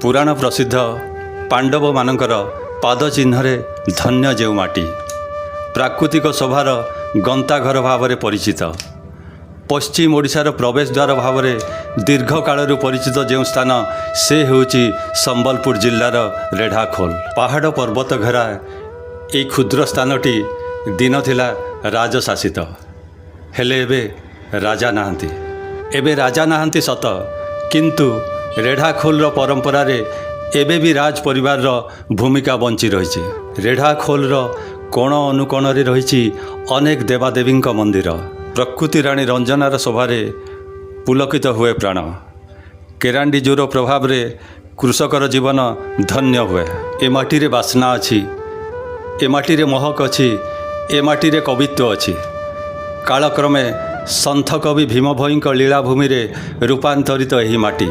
ପୁରାଣ ପ୍ରସିଦ୍ଧ ପାଣ୍ଡବମାନଙ୍କର ପାଦ ଚିହ୍ନରେ ଧନ୍ୟ ଯେଉଁ ମାଟି, ପ୍ରାକୃତିକ ଶୋଭାର ଗନ୍ତାଘର ଭାବରେ ପରିଚିତ, ପଶ୍ଚିମ ଓଡ଼ିଶାର ପ୍ରବେଶ ଦ୍ୱାର ଭାବରେ ଦୀର୍ଘ କାଳରୁ ପରିଚିତ ଯେଉଁ ସ୍ଥାନ, ସେ ହେଉଛି ସମ୍ବଲପୁର ଜିଲ୍ଲାର ରେଢ଼ାଖୋଲ। ପାହାଡ଼ ପର୍ବତ ଘେରା ଏହି କ୍ଷୁଦ୍ର ସ୍ଥାନଟି ଦିନ ଥିଲା ରାଜଶାସିତ। ହେଲେ ଏବେ ରାଜା ନାହାନ୍ତି। ଏବେ ରାଜା ନାହାନ୍ତି ସତ, କିନ୍ତୁ ରେଢ଼ାଖୋଲର ପରମ୍ପରାରେ ଏବେ ବି ରାଜ ପରିବାରର ଭୂମିକା ବଞ୍ଚି ରହିଛି। ରେଢ଼ାଖୋଲର କୋଣ ଅନୁକୋଣରେ ରହିଛି ଅନେକ ଦେବାଦେବୀଙ୍କ ମନ୍ଦିର। ପ୍ରକୃତି ରାଣୀ ରଞ୍ଜନାର ଶୋଭାରେ ପୁଲକିତ ହୁଏ ପ୍ରାଣ। କେରାଣ୍ଡି ଜୁର ପ୍ରଭାବରେ କୃଷକର ଜୀବନ ଧନ୍ୟ ହୁଏ। ଏ ମାଟିରେ ବାସ୍ନା ଅଛି, ଏ ମାଟିରେ ମହକ ଅଛି, ଏ ମାଟିରେ କବିତ୍ୱ ଅଛି। କାଳକ୍ରମେ ସନ୍ଥ କବି ଭୀମ ଭୋଇଙ୍କ ଲୀଳାଭୂମିରେ ରୂପାନ୍ତରିତ ଏହି ମାଟି।